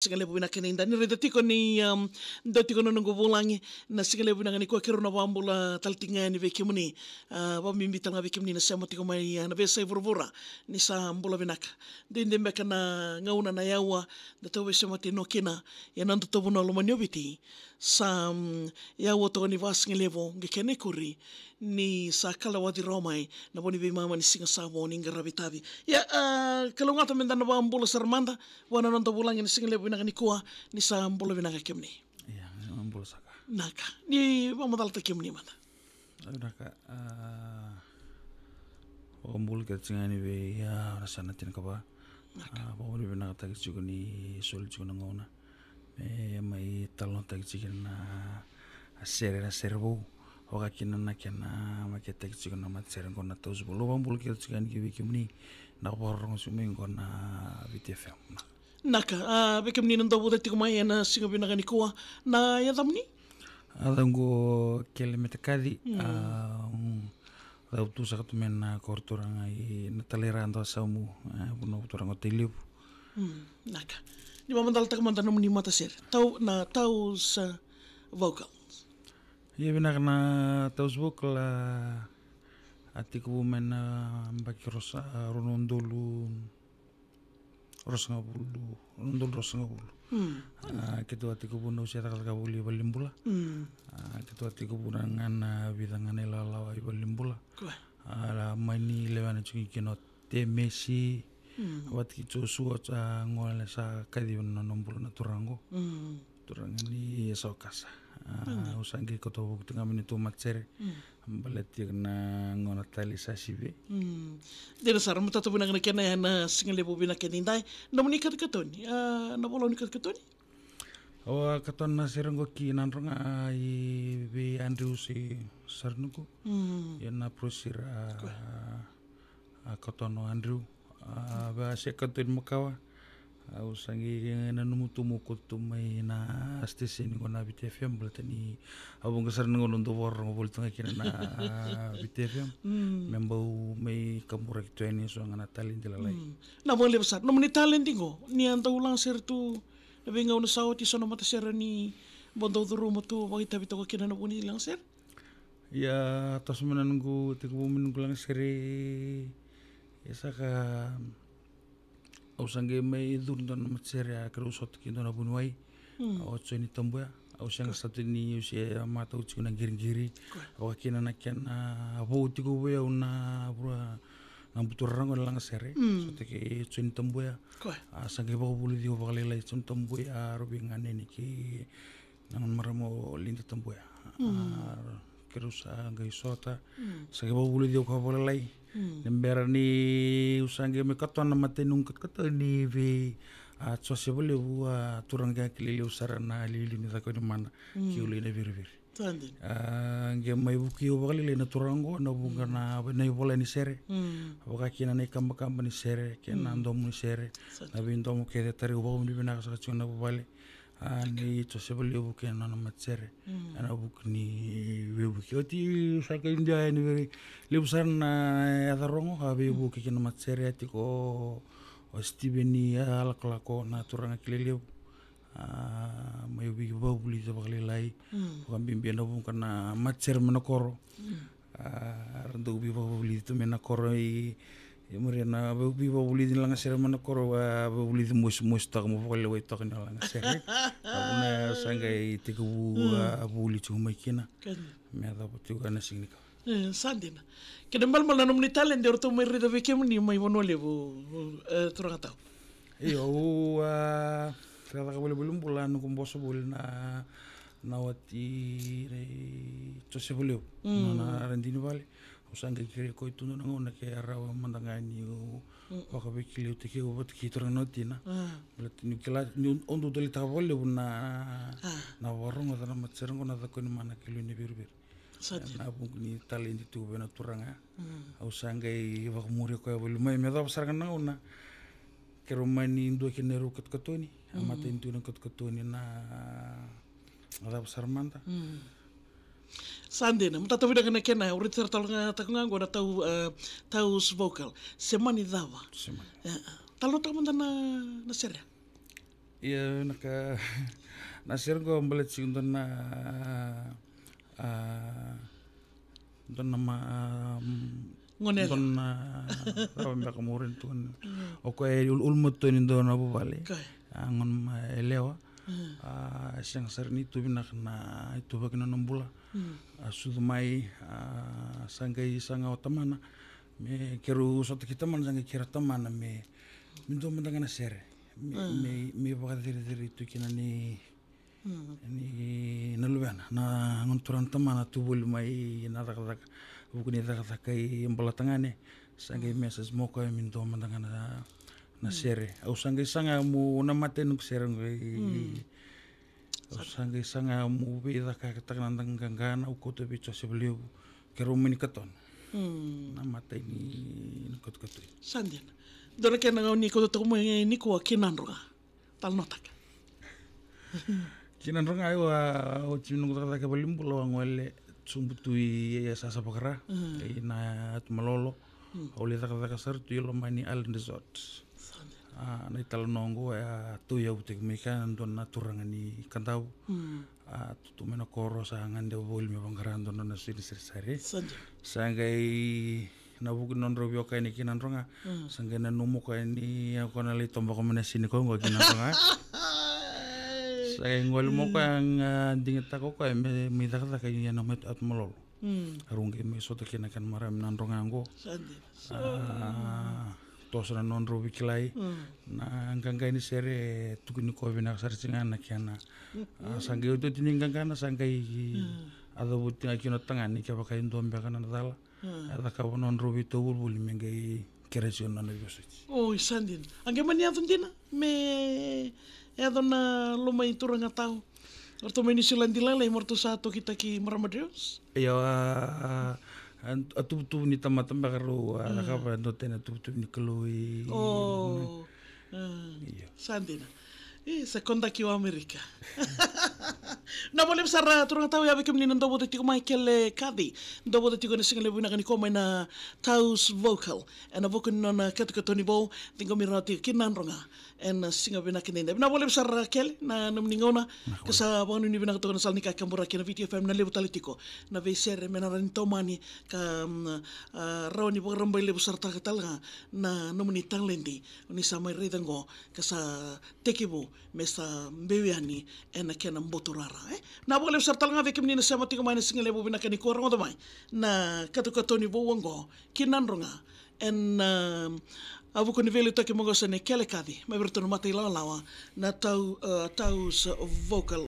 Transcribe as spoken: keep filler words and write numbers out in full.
Siga levu vinaka ni da ni raica tiko ni, um, dua tiko na noqu vulagi. Na siga levu vinaka nikua keirau na vakabula tale tiko ga yani vei kemuni. A, vakabibi tale ga vei kemuni na sema tiko mai, a, na veiyasai vuravura. Ni sa bula vinaka. Dede beka na gauna na yaua da tau veisemati no kina. Ia na noda tauvunau lomani o Viti. Sa, mm, yaua toka ni vakasigalevu qai kena ikuri ni sa kalawaci rawa mai na vo ni veimama ni siga sa vo ni qaravi tavi. Ia, a, kalougata meda na vakabula sara mada vua na noda vulagi na sigalevu vinaka nikua, ni sa bula vinaka kemuni. Ia, bula saka. Naka, ni vakamacalataki kemuni mada. Vinaka, a, vakabula kece tiko ga yani vei, a, na sa na tinikava. Naka. A, vakavinavinakataki tiko ni soli tiko na gauna me mai talanoataki tiko na sere, na sere vou. Vaka kina na kena maketaki tiko na matasere qo na Tausi Vou. Au vakabula kece tiko yani ki vei kemuni na vakarorogo tiko mai qo na Viti F M. Naka, a, vei kemuni na dau vota tiko mai ena siga vinaka nikua, na yacamuni? A, yacaqu o Kele Metekaci, mm, a, mm, au tu saka tu mai na koro turaga i Nataleira, Dau Samu, a, vanua turaga o Tailevu. Mm, naka. Ni vakamacalataka mada nomuni matasere. Tau, na Tausi Vocal. Ia vinaka, na Tausi Vocal, a, a tekivu mai na yabaki ruasa, a, rua na udolu ruasagavulu, rua na udolu ruasagavulu. Mm. A, keitou a tekivu na usia cakacaka voli i valenibula. Mm. A, keitou a tekivu na ga na vica ga na ilawalawa i valenibula. Kua. A, la mani lewena tiko kina o Temesi. Mm. Vata kei Josua, a, gole sa kaciva na nona bula na turaga qo. Mm. Turaga ni Sokasa. A, mm, au sa qai kauta vuku tiko ga mai neitou matasere. Mm. Baleta tiko na gauna tale sa sivi. Mm. Dina sara, matata vinaka na kena ya na siga levu vinaka ni dai. Nomuni katakatoni, a, na volau ni katakatoni? Au a katona na sere qo ki Nadroga, a, i vei Andrew Saranuku. Mm. Ia na producer, a, kua, a, katona o Andrew. A, vei a se katoni makawa. Au sa qai nanuma tu meu kauta tu mai na station qo na Viti F M, baleta ni a vuqa sara na gauna dau vakarorogo voli tu ga kina na, a, Viti F M. Mm. Me bau mai kaburaki tu yani eso ga na taledi lalai. Mm. Na vakalevu sara. Nomuni taledi qo, ni a dau lagasere tu na veigauna sa oti, so na matasere ni bau dau curuma tu, vakaitavi toka kina na vu ni lagasere? Ia, toso mai na noqu, tekivu mai noqu lagasere, ia saka, au sa qai mai curu dua na matasere, a, keirau sota kei dua na vuniwai. Mm. A, o Joni Tabuya. Au sega sara tu ni, au se matau tiko na qiriqiri. Kua. Vaka kina na kena, a, vou tiko vei au na vura, na buturara qo na lagasere. Mm. Sota kei Joni Tabuya. Kua. A, sa qai vakavulici au vakalailai Joni Tabuya, a, Rovi Ganeni kei na gone marama o Lida Tabuya. Mm. A, keirau sa qai sota. Mm. Sa qai vakavulici au ka vakalailai. Mm. Ni bera niu sa qai mai katona na matai ni noqu katakata ni vei, a, Joseph Levu, a, turaga kilai levu sara na liuliu ni Cakaunimana. Mm. Ki Ulu i Naviriviri. Sa dina. A, qai mai vukei au vakalailai na turaga qo, na vuqa, mm, na, na ivola ni sere. Mm. Vaka kina na ikabakaba ni sere, kei na, mm, domo ni sere. Sa dina. Na veidomo kece, tarai au vakavinavinaka saka tiko na vuvale. A, nei Joseph Levu kei na nona matasere. Mm. Ena vuku ni veivuke. Oti sa qai dua yani vei, levu sara na yaca rogo, a, veivuke kei na matasere, a tiko o Steven, a, Lakolako, na turaga kilai levu. A, mai vei, vakavulici vakalailai. Mm. Vakabibi ena vuqa na matasere mai na koro. Mm. A, ra dau veivakavulici tu mai na koro i, i muri na vei, veivakavulici na lagasere mai na koro, a, vakavulici mosimosi toka, mo vakalewai toka ni lagasere. A, vuna sa qai tekivu, mm, a, vuli tiko mai kina. Kena. Me yacova tiko ga na siga nikua. E, sa dina. Kena ibalebale na nomuni taledi, eratou mai raica vei kemuni mai Vanua Levu, e, turaga tau. Io, au, a, cakacaka voli i valenibula, noqu boso voli na, na wati nei Joseph Levu. Mm. Na, na radini vale. Au sa qai kerei koya tu dua na gauna ke rawa mada ga niu, mm, vakaveikilaiutaki au vata kei turaga na watina. A. Baleta niu kila, niu, au dau taleitaka vakalevu na, a, na vakarogoca na matasere qo na Cakaunimana ki Ulu i Naviriviri. Sa dina. Ena vuku ni taledi tu vei na turaga. Mm. Au sa qai vakamuria koya voli mai me yacova sara ga na gauna keirau mani dua kina na neirau katokatoni. A, mm, matai ni tu na katokatoni na, na cava sara mada. Mm. Sa dina, matata vinaka na kena, au raica sara tale ga, tale ga qo na Tau, e, Tausi Vocal. Se mani cava. Se mani. E, e. Talanoataka mada na, na sere. Ia, na ka, na sere qo baleta tiko dua na, a, dua na ma, a, Gonela. Dua na cava beka mo raica tu. Mm. O koya e ul-, ulumatua ni dua na vuvale. Koya. A, gone ma yalewa. Mm. A, e sega sara ni tu vinaka na ituvaki ni nona bula. Mm. A, sucu mai, a, sa qai saga o tamana. Me keirau sota kei tamana, sa qai kerea tamana me, me dua mada ga na sere. Me, mm, me, me vakacerecerei tu kina ni, mm, ni na luvena. Na gone turaga na tamana tu voli mai na cakacaka. Vuku ni cakacaka i Bolatagane. Sa qai, mm, message mai o koya me dua mada ga na, na, mm, sere. Au sa qai saga meu na mata e noqu sere qo i, mm. Au sa qai saga meu veicakacakataka na daqa qaqana, au kauta vei Joseph Levu. Keirau mai ni katona. Mm. Na matai ni, ni katukatui. Sa dina. Dua na kena gauna ni kauta toka mai nikua ki Nadroga. Talanoataka. Ki Nadroga, au a, oti ni noqu cakacaka valenibula au a gole sobu tu i, e, Sasa Vakara. Mm. I na yatu Malolo. Mm. Au lai cakacaka sara tu i loma ni Island Resort. Sa dina. A, na italanoa qo e a tauyavutaki mai kea na dua na turaga ni Kadavu. Mm. A, tu, tu mai na koro sa gade voli me vaqara dua na nona sini sarisari. Sa dina. Sa qai na vuku ni nodrau veiwekani ki Nadroga. Mm. Sa qai nanuma o koya ni o koya na lai toboka mai na sini koya qo ki Nadroga. Sa qai gole mai o koya, mm, ga digitaka o koya me, me cakacaka i na mai yatu Malolo. Mm. Rau qai mai sota kina kena marama Nadroga qo. Sa dina. A, toso na nodrau veikilai. Mm. Na qaqa ni sere e tukuni koya vinaka sara tiko ga na kena. Mm. A, sa qai otioti ni qaqana, sa qai, mm, a cavuti ga kina o tagane kevaka e dua beka na cala. Mm. A cakava nodrau veitauvolivoli me qai kerea tiko na nona veiwasoti. Oi, sa dina. A qai mani yaco dina me yaco na loma i turaga tau. O ratou mai Niusiladi lailai, mo ratou sa tokitaki Marama Dreams. Io, a, a, a, a tuvutuvu ni tamata beka rau a, mm, cakava e dua tani na tuvutuvu ni Kalou i. O. Mm. Io. Sa dina. E, sa kodaki o Amerika. Na vakalevu sara turaga tau, ia vei kemuni na dau vota tiko mai, Kele Kaci. Dau vota tiko ena siga levu vinaka nikua mai na Taus Vocal. Ena vuku ni nona katukatu ni vou, ciqomi rawa tiko ki Nadroga. Ena siga vinaka nikua. Vinaka vakalevu sara Kele na nomuni gauna. Vinaka. Ka sa vakanuinui vinaka toka na sala ni ka e kaburaki ena Viti FM na levu tale tiko na veisere me na rawa ni tomani ka, mm, a, rawa ni vakarabailevu sarataka tale ga na nomuni taledi ni sa mai raica qo ka sa tekivu me sa biu yani ena kena buturara, e. Vinaka vakalevu sara tale ga vei kemuni na sema tiko mai na siga levu vinaka nikua, rogoca mai na katukatu ni vou oqo ki Nadroga. Ena, a, a vuku ni veiliutaki maqosa nei Kele Kaci mai vei iratou na mata ilawalawa na Tau, a, Taus Vocal.